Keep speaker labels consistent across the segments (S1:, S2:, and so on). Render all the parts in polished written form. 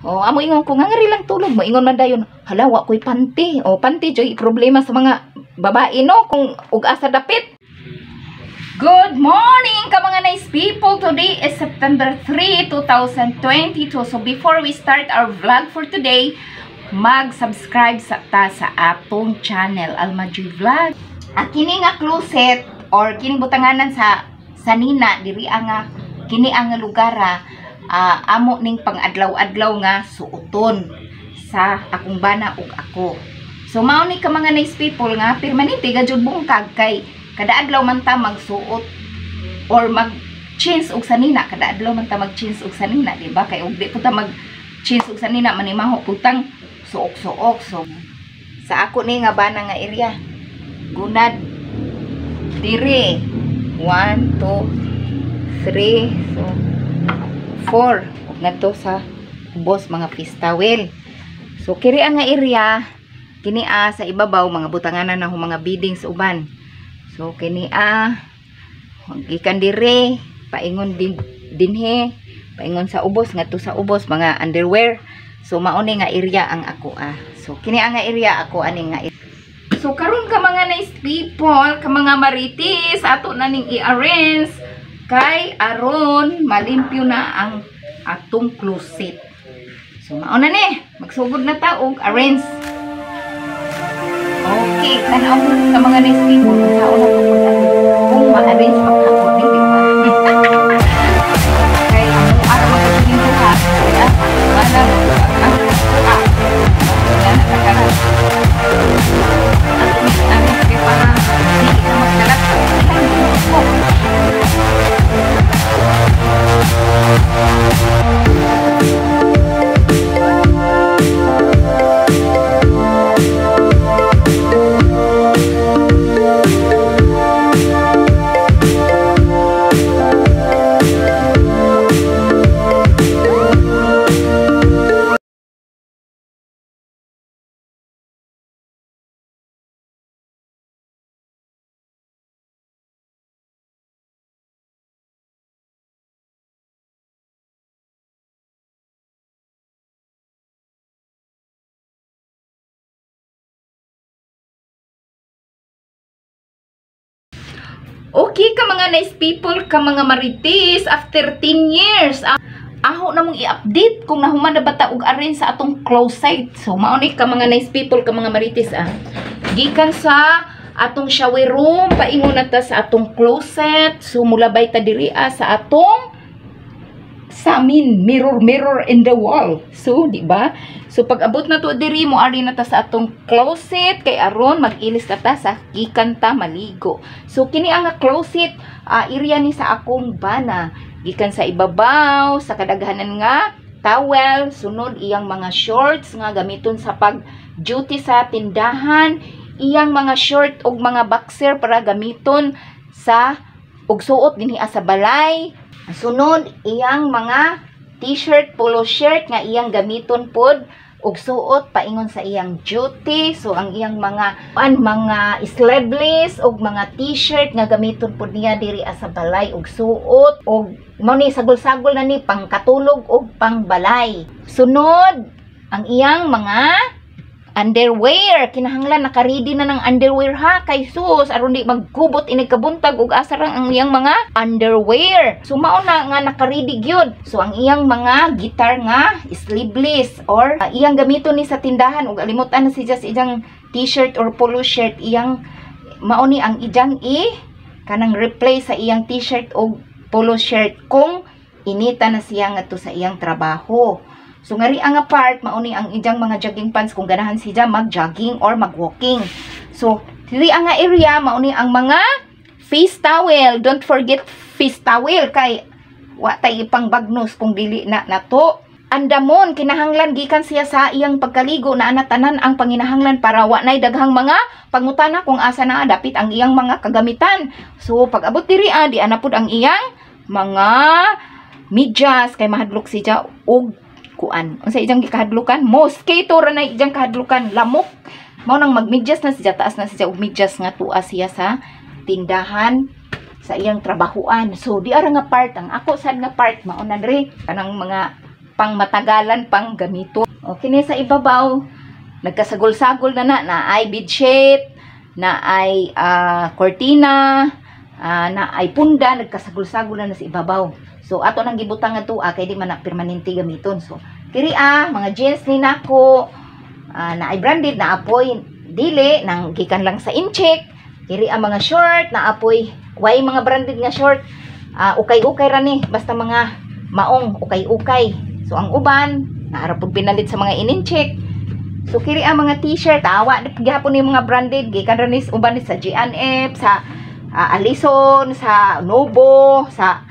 S1: O amo ingon ko nga ngari lang tulog, moingon man dayon, hala wa koy panty. O panty joy problema sa mga babae no kung ug asa dapit. Good morning ka mga nice people. Today is September 3, 2022. So before we start our vlog for today, mag-subscribe sa ta sa atong channel Alma Joy Vlog. Ang kini nga closet or kining butanganan sa sanina diri ang kini ang lugar amo ning pangadlaw-adlaw nga suoton sa akong bana ug ako. So mao ni ka mga nice people nga permanente ga jud bungkag kay kada adlaw man ta magsuot or mag-change og sanina, kada adlaw man ta mag-change og sanina, di ba? Kay og di po ta mag-change og sanina manimaho putang suok-suok. So sa ako ni nga bana nga area gunad diri 1 2 3 so 4 ug ngadto sa ubos mga face towel. So kiri ang nga area kini sa ibabaw mga butanganan na ho mga beddings uban. So kini gikan dire paingon din dinhe paingon sa ubos ngadto sa ubos mga underwear. So mao ni nga area ang ako. So kini ang nga area ako ani nga area. So karon ka mga nice people, ka mga maritis, ato na ning i-arrange kay aron malimpyo na ang atong closet. So mao na ni, magsugod na ta og arrange. Okay, tan-aw ka mga nice people kung sao na to kung ma-arrange maghapon ni, di ba? Kay ang araw magpapinto ha, mana ang wala na kakarat. Ato ni arrange kay para dili na magkalat ilang ko. Okay ka mga nice people, ka mga marites, after 10 years, aho na mong i-update kung nahuman na ba ta og arrange sa atong closet. So mao ni ka mga nice people, ka mga marites Gikan sa atong shower room, paingon na ta sa atong closet. So mulabay ta diri sa atong samin, mirror mirror in the wall. So di ba? So pag abot na to diri mo ari na ta sa atong closet kay aron mag-ilis na ta sa gikan ta maligo. So kini ang closet area ni sa akong bana, gikan sa ibabaw sa kadaghanan nga towel, sunod iyang mga shorts nga gamiton sa pag duty sa tindahan, iyang mga short og mga boxer para gamiton sa og suot dinhi sa balay. Sunod iyang mga t-shirt, polo shirt nga iyang gamiton pod og suot paingon sa iyang duty. So ang iyang mga mga sleeveless og mga t-shirt nga gamiton pod niya diri sa balay og suot, og mao ni sagol-sagol na ni pangkatulog og pangbalay. Sunod ang iyang mga underwear, kinahanglan naka-ready na ng underwear ha kay sus aron di magkubot inig kabuntag ug asa rang ang iyang mga underwear. So mao na nga naka-ready gyud. So ang iyang mga guitar nga sleeveless or iyang gamiton ni sa tindahan ug alimutan na siya sa iyang t-shirt or polo shirt, iyang mao ni ang iyang i kanang replace sa iyang t-shirt og polo shirt kung inita na siya ngadto sa iyang trabaho. So ngari ang part mao ni ang iyang mga jogging pants kung ganahan siya mag-jogging or mag-walking. So diri ang area mao ni ang mga face towel. Don't forget face towel kay wa tay ipangbagnos kung dili na nato. Andamon kinahanglan gikan siya sa iyang pagkaligo na ana tanan ang panginahanglan para wa nay daghang mga pangutana kung asa na dapit ang iyang mga kagamitan. So pag abot diri di ana pud ang iyang mga medyas kay mahadlok siya og kuan. Unsa iyang gikahadlukan? Mosquito ra na iyang kahadlukan, lamok. Mao nang magmedyas na siya, taas na siya og medyas nga tuwa siya sa tindahan sa iyang trabahuan. So di ara nga part ang ako sad nga part mao na diri kanang mga Pang matagalan pang gamito. O kini sa ibabaw, nagkasagol-sagol na na, na ay bedsheet, na ay kortina, na ay punda, nagkasagol-sagol na na sa ibabaw. So ato nang gibutang nga tuwa kay di man na permanente gamiton. So kiri mga jeans ni nako, na ay branded, na apoy dili nang gikan lang sa Incheck. Kiri ang mga short na apoy way mga branded nga short, ukay-ukay ra ni, basta mga maong ukay-ukay. So ang uban naara pud pinalit sa mga inincheck. So kiri ang mga t-shirt, awa gihapon ni mga branded, gikan ra ni uban ni sa G&F, sa Alison, sa Novo, sa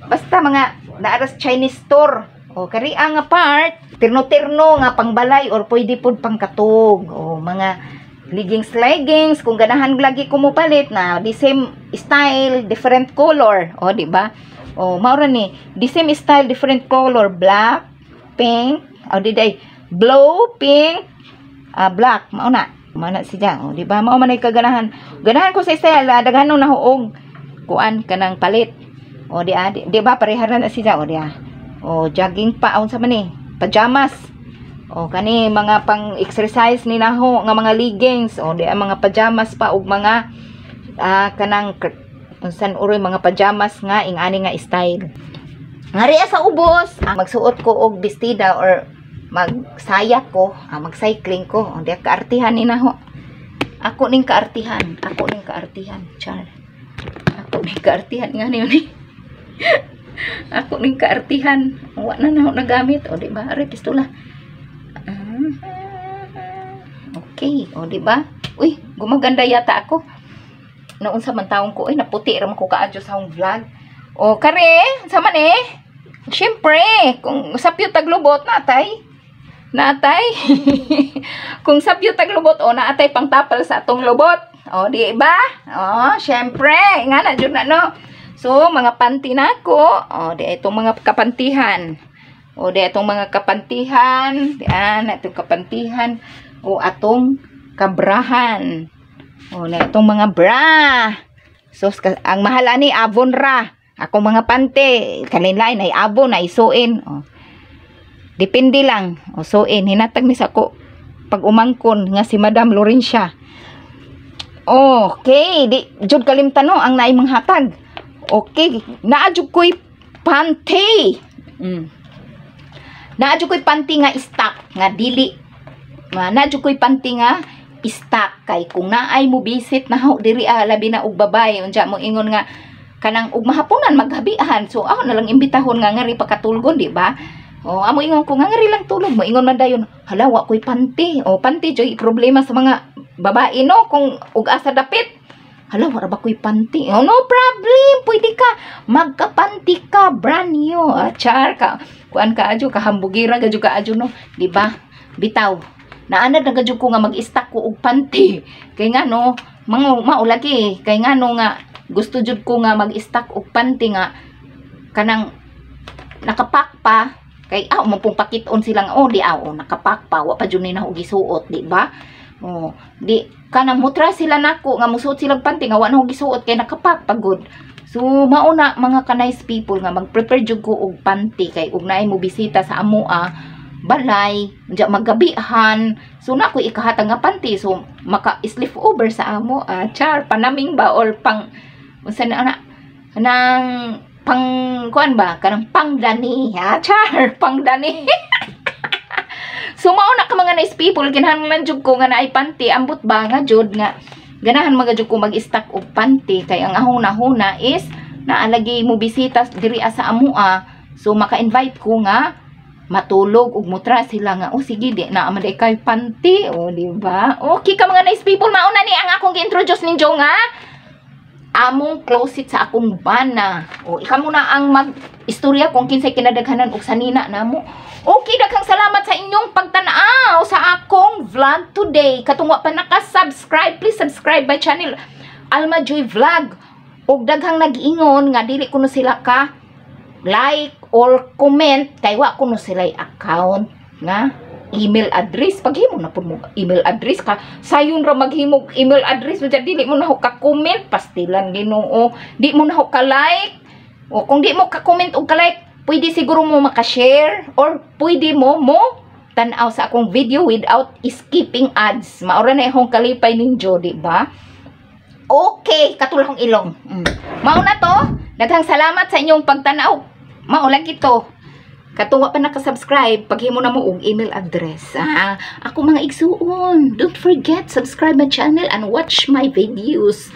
S1: basta mga naaras Chinese store. O kari ang nga part, terno-terno nga pangbalay or pwede pud pangkatog o mga leggings leggings kung ganahan lagi ko mo palit na the same style, different color. O di ba? O mao ra ni, the same style, different color, black, pink, o di day, blue, pink, black, mao na. Mao na siya. O di ba? Mao man ay kaganahan. Ganahan ko sa style, daghan na huog kuan kanang palit. O di di ba pareha na siya, o di. O jogging pa unsa man ni? Pajamas. O kani mga pang exercise ni naho nga mga leggings, o di mga pajamas pa og mga kanang unsan uroy mga pajamas nga ingani nga style. Ngari sa ubos, magsuot ko og bestida or magsaya ko, mag-cycling ko. O di kaartihan ni naho. Ako ning kaartihan, ako ning kaartihan, char. Ako ning kaartihan nga niyo ni. Ako ning kaartihan. Wa na naho nagamit. O di ba? Are pistola. Okay, o di ba? Uy, gumaganda yata ako. Naunsa man taong ko, ay naputi ra man ko kaadyo sa akong vlog. O kare, sa man eh? Siyempre, kung sapyo taglubot natay. Natay. Kung sapyo taglubot o naatay pangtapal sa atong lubot. O di ba? O, syempre, nga na jud na no. So, mga panty na ako. O, di itong mga kapantihan. O, di itong mga kapantihan. Diyan, itong kapantihan. O, atong kabrahan. O, na itong mga bra. So, ang mahal ani, Avon ra. Akong mga pante, kalinlain, ay Avon, ay suin. O, depende lang. O, suin. Hinatag ni sa ko pag umangkon nga si Madam Lorencia. Okay, di jud kalimtan no ang naay manghatag. Okay, naa jud ko'y panty. Naa jud ko'y panty nga stock nga dili. Naa jud ko'y panty nga stock kay kung naay mo visit na ho diri labi na og babae, unja mo ingon nga kanang og mahaponan maghabihan. So ako na lang imbitahon nga ngari pakatulgon, di ba? O amo ingon ko nga ngari lang tulog mo, ingon man dayon, hala, wa ko'y panty. O panty joy problema sa mga babae no, kung ug asa dapit. Hala, wala ba ko'y panty? Oh, no problem. Pwede ka. Magkapanty ka. Brand new. Char ka. Kuan ka adyo. Kahambugira gadyo ka adyo no. Di ba? Bitaw. Naanad na gadyo ko nga mag-stock ko og panty. Kay nga no, mga maulagi. Kay nga no nga, gusto jud ko nga mag-stock og panty nga kanang nakapak pa. Kay mo pong pakiton silang, oh, di oh, nakapak pa. Wa pa jud ni na gisuot, di ba? Oh, di kanang mutra sila nako nga musuot silang panty nga wa na gisuot kay nakapak pagod. So mao na mga ka-nice people nga mag-prepare jud ko og panty kay ug naay mo bisita sa amoa balay, unja maggabihan. So na ko ikahatag nga panty, so maka sleep over sa amo, char panaming ba or pang unsa na na nang pang kuan ba kanang pangdani, ha, char pangdani. So mao na ka mga nice people, kinahanglan jud ko nga naay panty, ambot ba nga jud nga ganahan mga jud ko mag-stock og panty kay ang ahong nahuna is naalagi mo bisita diri sa amoa. So maka-invite ko nga matulog ug mutra sila nga, oh sige, di na man kay panty, oh di ba? Okay ka mga nice people, mao na ni ang akong gi-introduce ninyo nga among closet sa akong bana. O ikaw muna ang mag-istorya kung kinsay kinadaghanan og sanina namo. Okay, daghang salamat sa inyong pagtan-aw sa akong vlog today. Katong wa pa naka-subscribe, please subscribe my channel Alma Joy Vlog. Og daghang nag-ingon nga dili kuno sila ka like or comment kay wa kuno sila account nga email address. Paghimo na pud mo email address ka, sayon ra maghimo email address mo dili mo na ho ka comment, pastilan Ginoo, di mo na ho ka like. O kung di mo ka comment og ka like, Pwede siguro mo maka-share or pwede mo mo tan-aw sa akong video without skipping ads. Mao ra na akong kalipay ninyo, di ba? Okay, katulad akong ilong. Mao na to. Daghang salamat sa inyong pagtanaw. Mao lang ito. Katong wa pa naka-subscribe, paghimo na mo og email address. Ah, ako mga igsuon, don't forget subscribe my channel and watch my videos.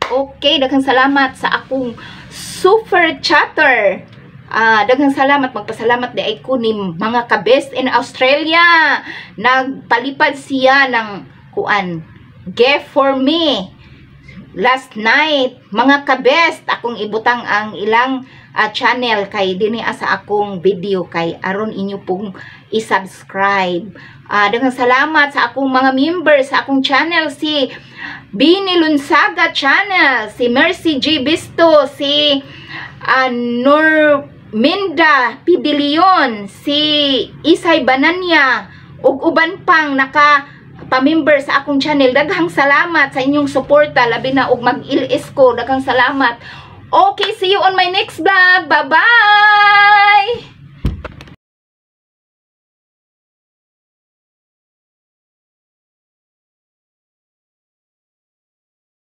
S1: Okay, daghang salamat sa akong super chatter. Ah, daghang salamat, magpasalamat diay ko ni mga ka-best in Australia. Nagpalipad siya ng kuan, gift for me last night. Mga ka-best, akong ibutang ang ilang channel kay dinhi sa akong video kay aron inyo pong i-subscribe. Daghang salamat sa akong mga members sa akong channel, si Bini Lunsaga Channel, si Mercy G. Bisto, si Norminda P. De Leon, si Isay Bananya, ug uban pang naka pa-member sa akong channel. Daghang salamat sa inyong suporta, labi na og mag-LS ko. Daghang salamat. Okay, see you on my next vlog. Bye-bye!